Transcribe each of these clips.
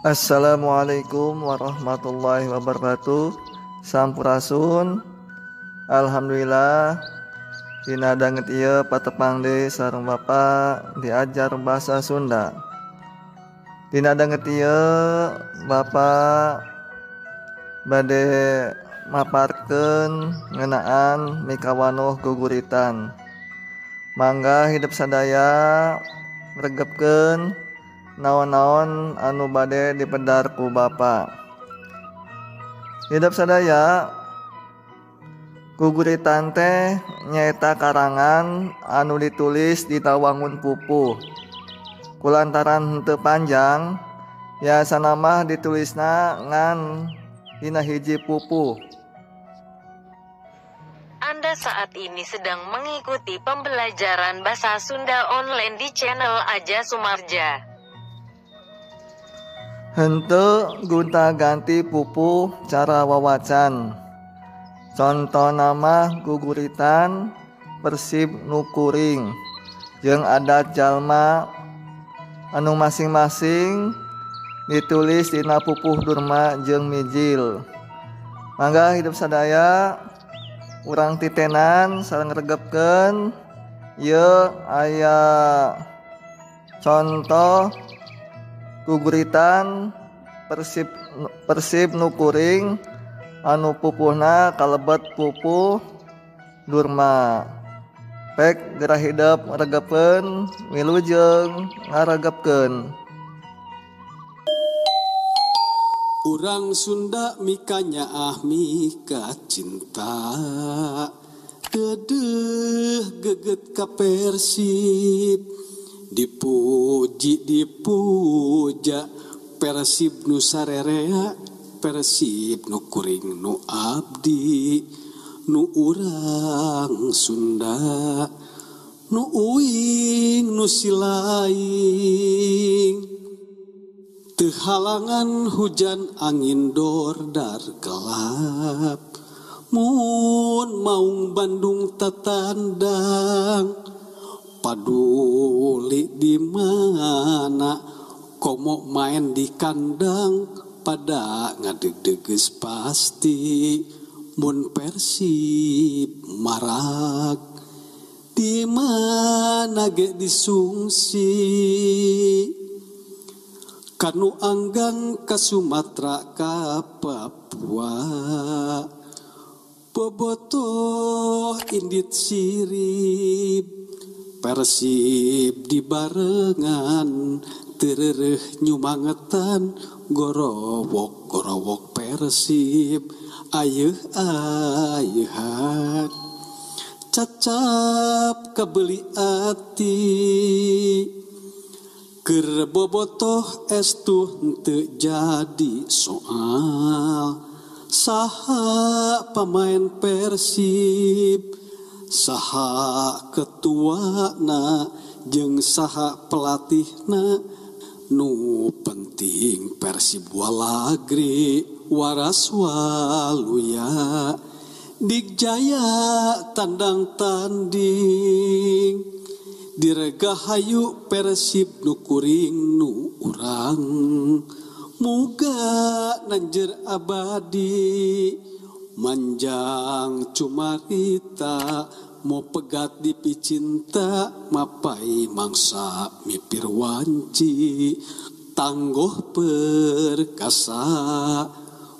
Assalamualaikum warahmatullahi wabarakatuh. Sampurasun. Alhamdulillah dina danget ieu patepang deui sareng Bapak diajar bahasa Sunda. Dina danget ieu Bapak bade maparkeun ngeunaan mikawanoh guguritan. Mangga hidup sadaya regepkeun naon-naon anu bade dipedar ku Bapa. Hidup sadaya, guguritan teh nyaeta karangan anu ditulis di tawangun pupuh. Kulantaran henteu panjang, biasana mah ditulisna ngan dina hiji pupuh. Anda saat ini sedang mengikuti pembelajaran bahasa Sunda online di channel Aja Sumarja. Henteu gonta-ganti pupuh cara wawacan. Contona mah guguritan Persib nu kuring jeung adat jalma anu masing-masing ditulis dina pupuh durma jeung mijil. Mangga hidup sadaya urang titenan sareng regepkeun ieu aya contoh guguritan Persib nu kuring anu pupuhna kalebet pupuh durma. Pek gerah hidep ngregepkeun wilujeng ngaregepkeun. Urang Sunda mikanyaah mika cinta, dedeh geget ka Persib, dipuji dipuja Persib nu sarerea, Persib nu kuring nu abdi, nu urang Sunda, nu uing nu silaing. Teu halangan hujan angin dordar gelap, mun maung Bandung tatandang, paduli di mana komo main di kandang, pada ngadeg-deges pasti mun Persib marak, di mana ge disungsi. Kanu anggang ka Sumatera ka Papua, bobotoh indit sirip, Persib dibarengan terereh nyumangetan, gorowok gorowok Persib ayeuh ayeuhan, cacap kabeli ati. Keur bobotoh estuh henteu jadi soal, saha pamain Persib, saha ketuana jeung saha pelatihna, nu penting Persib walagri waras waluya, digjaya tandang tanding, diregahayu Persib nu kuring nu urang, muga nanjer abadi, manjang cumarita mo pegat di picinta, mapai mangsa mipir wanci, tanggoh perkasa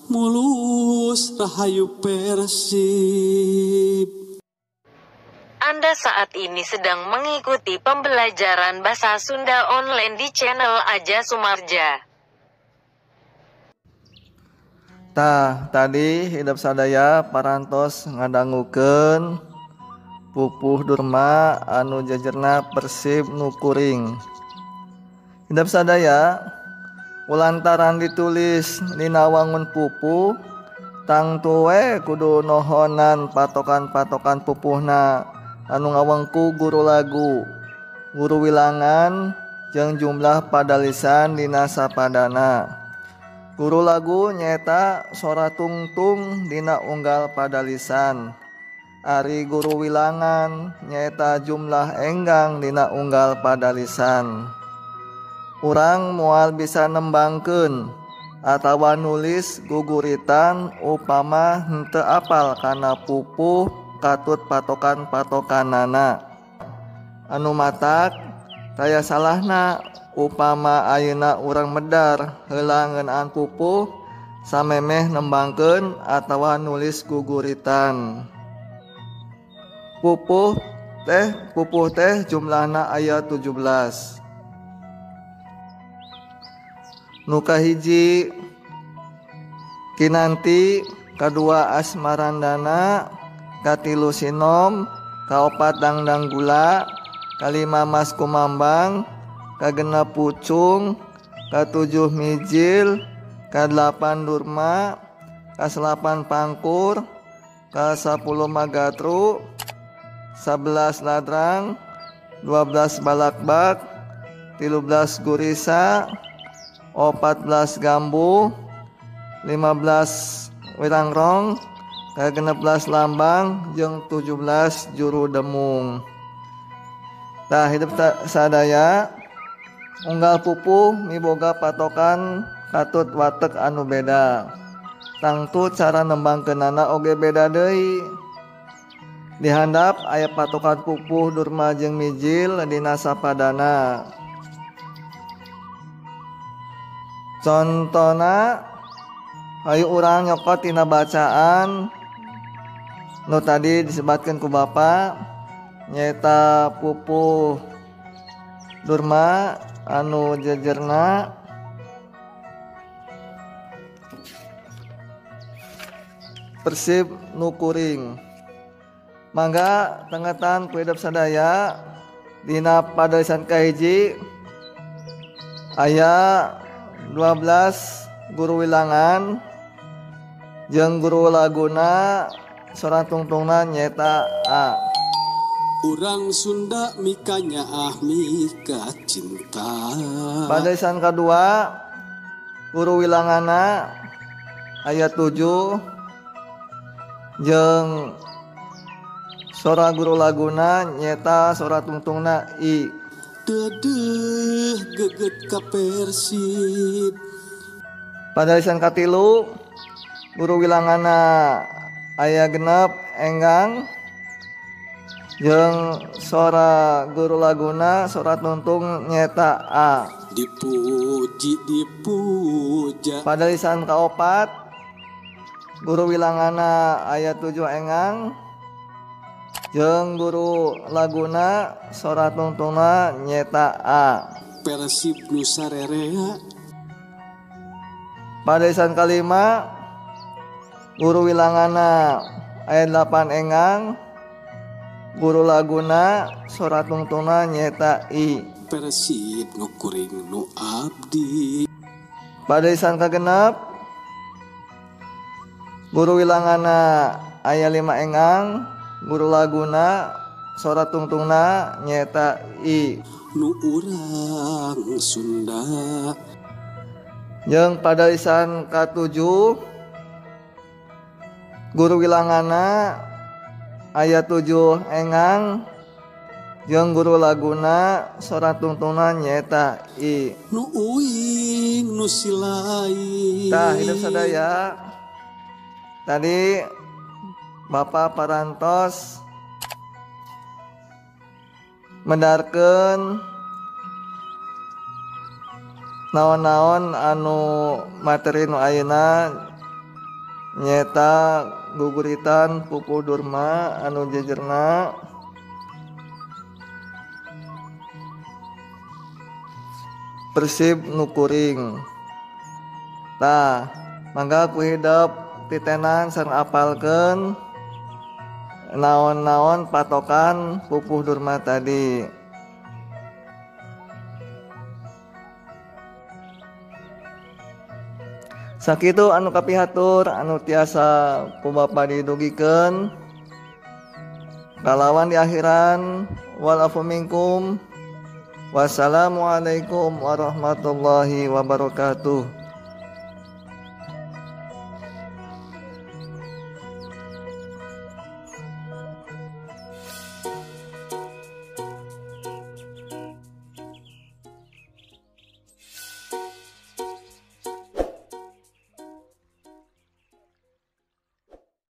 mulus rahayu Persib. Anda saat ini sedang mengikuti pembelajaran bahasa Sunda online di channel Aja Sumarja. Tah, tadi hidup sadaya parantos ngadangukeun pupuh durma anu jejerna Persib nu kuring. Hidup sadaya kulantaran ditulis dina wangun pupuh, tangtu we kudu nohonan patokan-patokan pupuhna anu ngawengku guru lagu, guru wilangan jeung jumlah padalisan dina sapadana. Guru lagu nyaeta sora tungtung dina unggal padalisan. Ari guru wilangan nyaeta jumlah enggang dina unggal padalisan. Urang moal bisa nembangkeun atawa nulis guguritan upama henteu apal kana pupuh katut patokan-patokanana. Anu matak taya salahna upama ayeuna urang medar heula ngeunaan pupuh samemeh nembangkeun atawa nulis guguritan. Pupuh teh jumlahna aya 17. Nu kahiji Kinanti, kadua Asmarandana, katilu Sinom, kaopat Dangdang Gula, kalima Mas Kumambang, kagenep Pucung, katujuh Mijil, kadelapan Durma, kaselapan Pangkur, kasapuluh Magatru, 11 Ladrang, 12 Balakbak, 13 Gurisa, 14 Gambu, 15 Wirangrong, ke-16 Lambang, jeung 17 Juru Demung. Tah hidup sadaya unggal pupuh miboga patokan katut watek anu beda. Tangtu cara nembangkeunana oge beda deui. Di handap aya patokan pupuh Durma jeung Mijil dina sapadana. Contona hayu urang nyokot tina bacaan nu tadi disebatkeun ku Bapa nyaeta pupuh Durma anu jejerna Persib nu kuring. Mangga tengetan ku hidup sadaya dina padalisan kahiji aya 12 guru wilangan jeung guru laguna sora tungtungna nyaeta A. Urang Sunda mikanya ah mika cinta. Padalisan kadua guru wilanganna aya 7 jeung sora guru laguna nyaeta sora tungtungna I. Dedeh geget ka Persib. Padalisan katilu guru wilanganna aya 6 enggang jeung sora guru laguna sora tuntung nyaeta A. Dipuji dipuja. Padalisan kaopat guru wilanganna aya 7 enggang jeung guru laguna sora tungtungna nyaeta A. Persib nu sarerea. Padalisan kalima guru wilanganna aya 8 enggang guru laguna sora tungtungna nyaeta I. Persib nu kuring nu abdi. Padalisan kagenep guru wilanganna aya 5 enggang guru laguna sora tungtungna nyaeta I. Nu urang Sunda. Jeung padalisan katujuh guru wilanganna aya 7 enggang jeung guru laguna sora tungtungna nyaeta I. Nu uing nu silai. Tah hidup sadaya tadi Bapak parantos mendarkeun naon-naon anu materi nu ayeuna nyaeta guguritan pupuh Durma anu jejerna Persib nu kuring. Tah mangga ku hidep titenan sareng apalkeun naon-naon patokan pupuh Durma tadi. Sakitu anu kapihatur anu tiasa ku Bapa didugikeun. Kalawan di akhiran wal afu minkum. Wassalamualaikum warahmatullahi wabarakatuh.